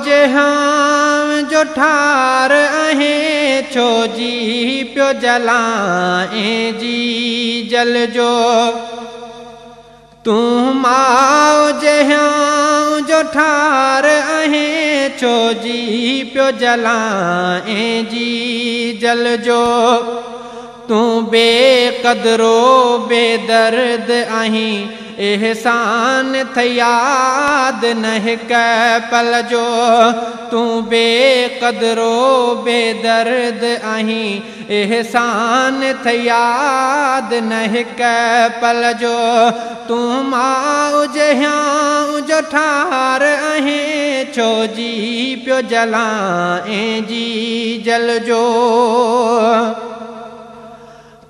जे हांव जो ठार आहे, छो जी पियो जलाए जी जल जो। तूं माउ जे हांव जो ठार आहे, छो जी पियो जलाए जी जल जो। तूं बेकदरो बेदर्द आहीं, एहसान थई याद न हिक पल जो। तूं बेकदरो बेदर्द आहीं, एहसान थई याद न हिक पल जो। तूं माउ जे हांव जो ठार आहे, छो जी पियो जलाए जी जल जो।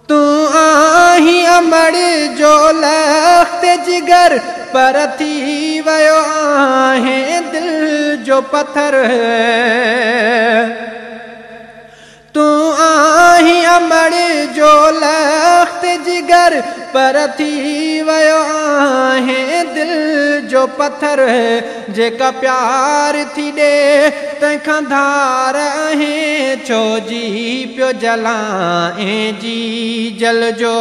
तूं आहीं अमर जो लख़्त जिगर, पर थी वियो आहे दिल जो पथर। तूं आहीं अमर जो लख़्त जिगर, पर थी वियो आहे दिल जो पथर। जेका प्यार थी ॾे तंहिंखां धार आहे, छो जी पियो जलाए जी जल जो।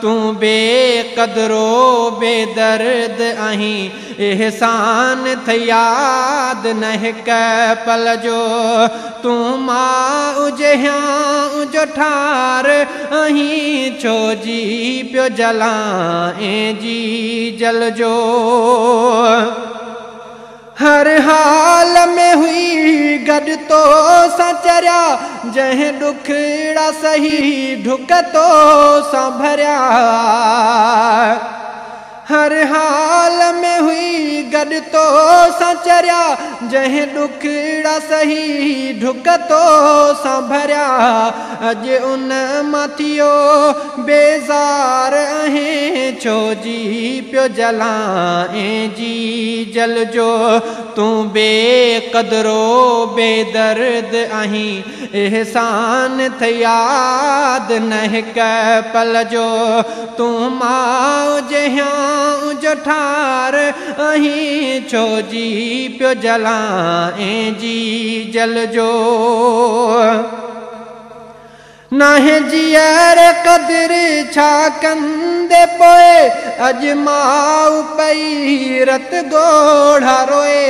तूं बेकदरो बेदर्द आहीं, एहसान थई याद न हिक पल जो। तूं माउ जे हांव जो ठार आहीं, छो जी पियो जलाए जी जल जो। हर हाल में हुई गॾु तो सां चरिया, जंहिं ॾुखड़ा सही ढुक तो सां भरिया। हर हाल में हुई गॾु तो सां चरिया, जंहिं ॾुखड़ा सही ढुक तो सां भरिया। अॼु उन मां थियो बेज़ार आहे, छो जी पियो जलाए जी जल जो। तूं बेकदरो बेदर्द आहीं, एहसान थई याद न हिक पल जो। तूं माउ जे हांव जो ठार आहीं, छो जी पियो जलाए जी जल जो। नाहे जीअर क़दर छा कंदे पोइ, अॼु माउ पई रत ॻोढ़ा रोए।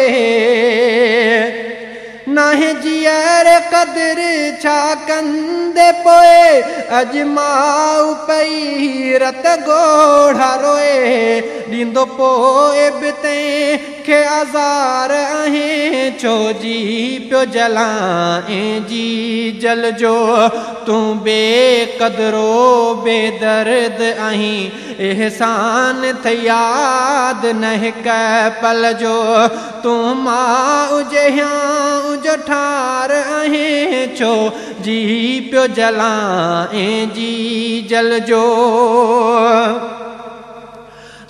नाहे जीअर क़दर छा कंदे पोइ, अॼु माउ पई रत ॻोढ़ा रोए। ॾींदो पोइ बि तंहिंखे आज़ार आहे, छो जी पियो जलाए जी जल जो। तूं बेकदरो बेदर्द आहीं, एहसान थई याद न हिक पल जो। तूं माउ जे हांव जो ठार आहे, छो जी पियो जलाए जी जल जो।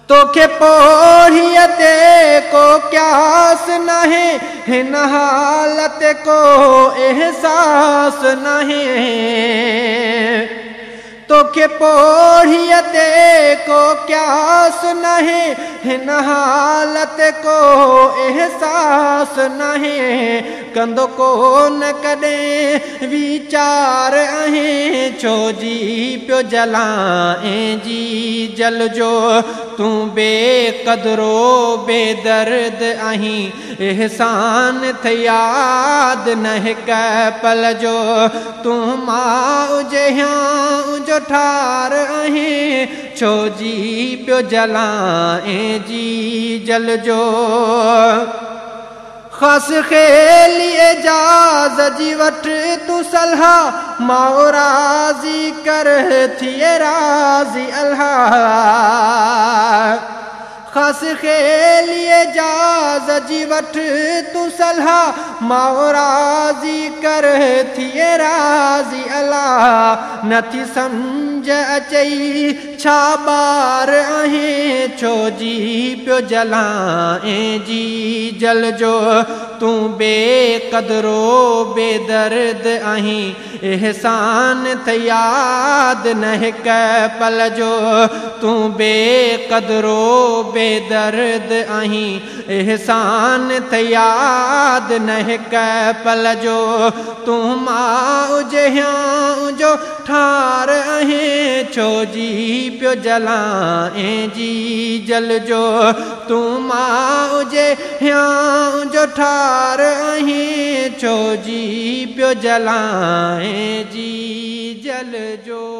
तोखे पोढ़ीअ ते को क्यास नाहे, हिन हालत को एहसास नाहे। तोखे पोढ़ीअ ते को क्यास नाहे, हिन हालत को एहसास नाहे। कंदो कोन कॾहिं वीचार आहे, छो जी पियो जलाए जी जल जो। तूं बेकदरो बेदर्द आहीं, एहसान थई याद न हिक पल जो। तूं माउ जे हांव जो ठार आहे, छो जी पियो जलाए जी जल जो। ख़ास खेली एजाज़ जी वठि तूं सलाह, माउ राज़ी कर थिए राज़ी अल्लाह। ख़ास खेली एजाज़ जी वठि तूं सलाह, माउ राज़ी कर थिए राज़ी अल्लाह। नथी सम्झ अचई छा ॿार आहे, छो जी पियो जलाए जी जल जो। تون بيقدرو بيدرد آهين، احسان ٿئي ياد نه هڪ پل جو. تون بيقدرو بيدرد آهين، احسان ٿئي ياد نه هڪ پل جو. تون ماءُ جي هيانءُ جو ٺار آهين، ڇو جي پيو جلائين جيجل جو؟ تون ماءُ جي هيانءُ جو ٺار آهين، ڇو جي پيو جلائين جيجل جو؟